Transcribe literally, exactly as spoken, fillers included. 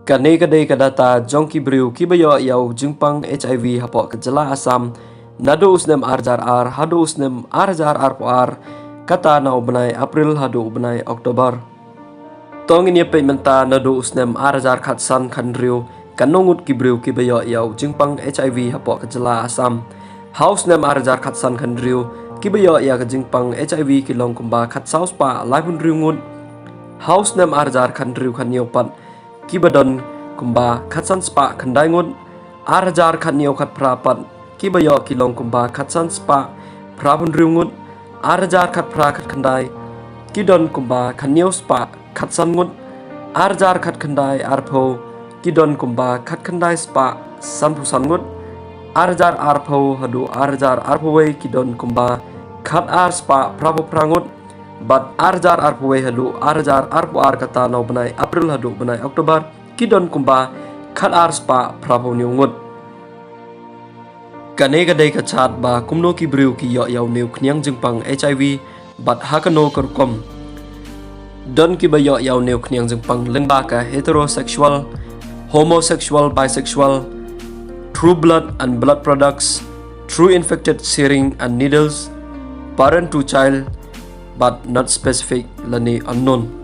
Kane ka dei ka data jong ki briew kiba ïoh ïa u jingpang HIV hapoh ka jylla Assam naduh u snem ar hajar ar haduh u snem ar hajar arphew ar, kata na u bnai April haduh u bnai October. To ngin ïa peit mynta naduh u snem ar hajar khatsan khathynriew, katno ngut ki briew kiba ïoh ïa u jingpang HIV hapoh ka jylla Assam. Ha u snem ar hajar khatsan khathynriew, kiba ïoh ïa ka jingpang HIV ki long kumba khatsaw spah laiphew hynriew ngut. Ha u snem ar hajar khathynriew khathynñiew pat, kiba don kumba khatsan spah khyndai ngut. Ar hajar khathynñiew khatphra pat, kiba ïoh ki long kumba khatsan spah phraphew hynriew ngut. Ar hajar khatphra khatkhyndai, ki don kumba khathynñiew spah khatsan ngut. Ar hajar khatkhyndai arphew, ki don kumba khatkhyndai spah sanphew san ngut. Ar hajar arphew haduh ar hajar arphew wei, ki don kumba khatar spah phraphew phra ngut. Bad ar hajar arphew wei haduh ar hajar arphew ar, kata na u bnai April haduh bnai October, ki don kumba khatar spah phraphew hynñiew ngut. Kane ka dei ka chart ba kumno ki briew ki ïoh ïa une u khñiang jingpang HIV bad ha kano ka rukom. Don kiba ïoh ïa une u khñiang jingpang lyngba ka heterosexual, homosexual, bisexual, through blood and blood products, through infected syringe and needles, parent to child, but not specific lane unknown.